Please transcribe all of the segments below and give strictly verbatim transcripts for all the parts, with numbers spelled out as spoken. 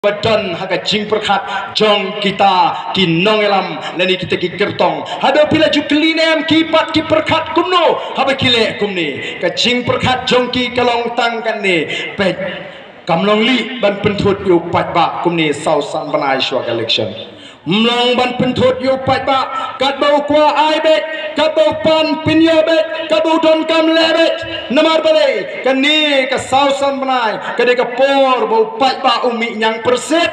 ba don ha ka jingpyrkhat jong kita ki nongïalam lane kita ki kyrtong. Haduh phi la ju kylli ne em ki pat ki pyrkhat kumno haba ki leh kumne? Ka jingpyrkhat jong ki ka long tang kane. Peit, kam long lih ban pynthut ïa u paidbah kumne saw san bnai shuwa ka election. Ym long ban pynthut ïa u paidbah katba u kwah ai beit, katba u pan pynïoh beit, katba u donkam leh beit. Namar balei? Kane ka saw san bnai ka dei ka por ba u paidbah u mih ñiangpyrsit.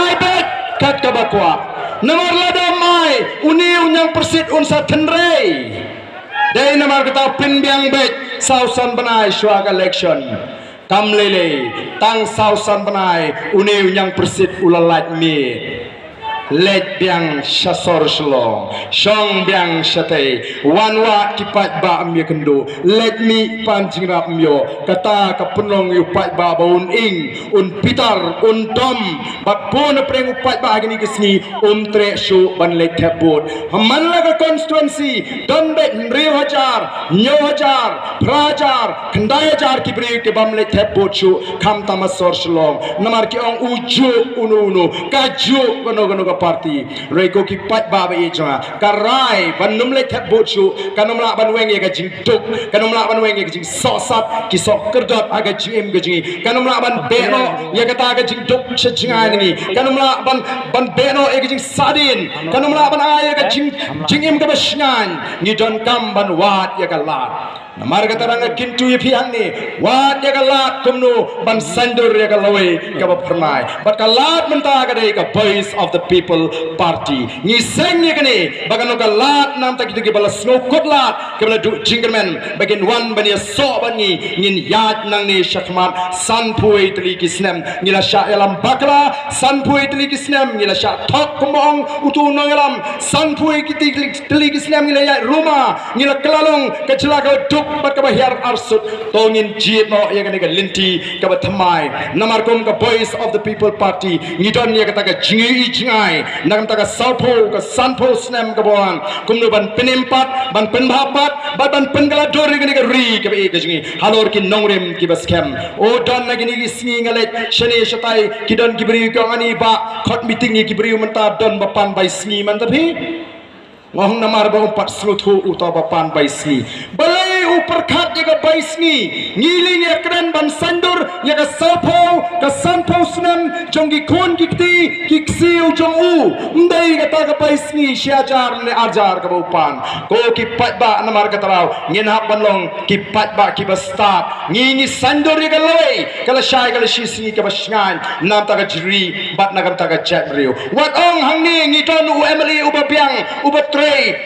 Ai beit kat kaba kwah. Namar lada ym ai, une u ñiangpyrsit un sa tynrai. Dei namar kata pynbiang beit saw san bnai shuwa ka election. Kam lei lei, tang saw san bnai une u ñiangpyrsit u la lait miet. Leit biang sha sor Shillong, shong biang shatei, wan wad ki paidbah ym ïakynduh, leit mih pan jingïarap ym ïoh. Kata ka pynlong ïa u paidbah ba un ing, un bitar, un dom. Bad bun na pdeng u paidbah ha kine ki sngi um treh shuh ban leit thep vote. Ha man la ka constituency don beit hynriew hajar, hynñiew hajar, phra hajar, khyndai hajar ki briew ki bym leit thep vote shuh, khamtam ha sor Shillong. Namar ki ong u juh uno uno, ka juh kano kano ka party. Hynrei ko ki paidbah ba ïeit jong nga, ka rai ban ym leit thep vote shuh kan ym lah ban weng ïa ka jingduk, kan ym lah ban weng ïa ka jingsohsat, ki soh kyrdot ha ka jingim ka jong ngi. Kan ym lah ban beh noh ïa kata ka jingduk sha jngai na ngi. Kan ym lah ban, ban beh noh ïa ka jingsahdien. Kan ym lah ban ai ïa ka jing, jingim kaba shngaiñ. Ngi donkam ban wad ïa ka lad. Namar kata nga kyntu ïa phi hangne, wad ïa ka lad kumno ban saiñdur ïa ka lawei kaba phyrnai. Bad ka lad mynta ka dei ka Voice of the People Party. Ngi seng ïa kane ba kano ka lad namar kita kiba la sngewkut lad, kiba la duh jingkyrmen ba kin wan ban ïasoh bad ngi, ngin ïaid nangne shakhmat sanphew tylli ki snem. Ngi la shah ïalam bakla sanphew tylli ki snem, ngi la shah thok kumba ong uto u nongïalam sanphew tylli, tylli ki snem, ngi la ïaid ruma, ngi la kylla long ka jylla kaba duk bad kaba hiar arsut. To ngin jied noh ïa kane ka lynti kaba thymmai. Namar kum ka Voice of the People Party ngi don ïa kata ka jingïohi jngai na ka bynta ka sawphew, ka sanphew snem kaba wan, kumno ban pynim pat, ban pynbha pat bad ban pynkylla dur ïa kane ka ri kaba ïeit ka jong ngi halor ki nongrim kiba skhem. O, don na kine ki sngi nga leit shane shatai, ki don ki briew ki ong, ani bah, khot meeting ïa ki briew mynta, don ba pan bai sngi mynta phi. Nga ong namar ba um pat sngewthuh uta ba pan bai sngi. Balei u pyrkhat ïa ka bai sngi? Ngi leit ïakren ban saiñdur ïa ka sawphew, ka sanphew snem jong ki khun ki kti ki ksiew jong u. Ym dei kata ka bai sngi shi hajar ne ar hajar kaba u pan. Ko ki paidbah, namar kata ruh ngin hap ban long ki paidbah kiba stad. Ngi, ngi saiñdur ïa ka lawei ka lashai ka lashisngi kaba shngaiñ na ka bynta ka jylla bad na ka bynta ka jaitbynriew. Wat ong hangne ngi don u M L A uba biang, uba trei,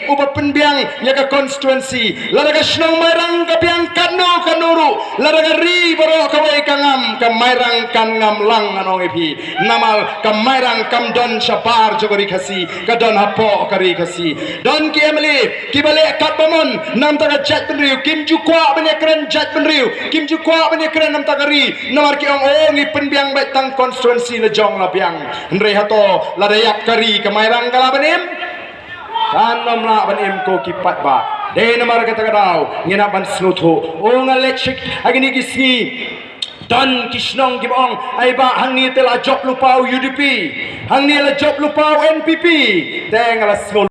uba pynbiang ïa ka constituency. Lada ka shnong Mairang ka biang katno katno ruh, lada ka ri baroh kawei ka ngam, ka Mairang kan ngam lang, ngan ong ïa phi. Namar ka Mairang kam don shabar jong ka ri Khasi, ka don hapoh ka ri Khasi. Don ki M L A kiba leh katba mon na ka bynta ka jaitbynriew, kim ju kwah ban ïakren jaitbynriew, kim ju kwah ban ïakren na ka bynta ka ri. Namar ki ong, o, ngi pynbiang beit tang constituency la jong la biang. Hynrei hato lada ïap ka ri, ka Mairang ka lah ban im? Kan ym lah ban im, ko ki paidbah. Dei namar kata ka daw ngin hap ban sngewthuh. O, nga leit sha ha kine ki sngi, don ki shnong kiba ong, ai bah, hangne te la jop lypa u U D P, hangne la jop lypa u N P P. Te nga la sngew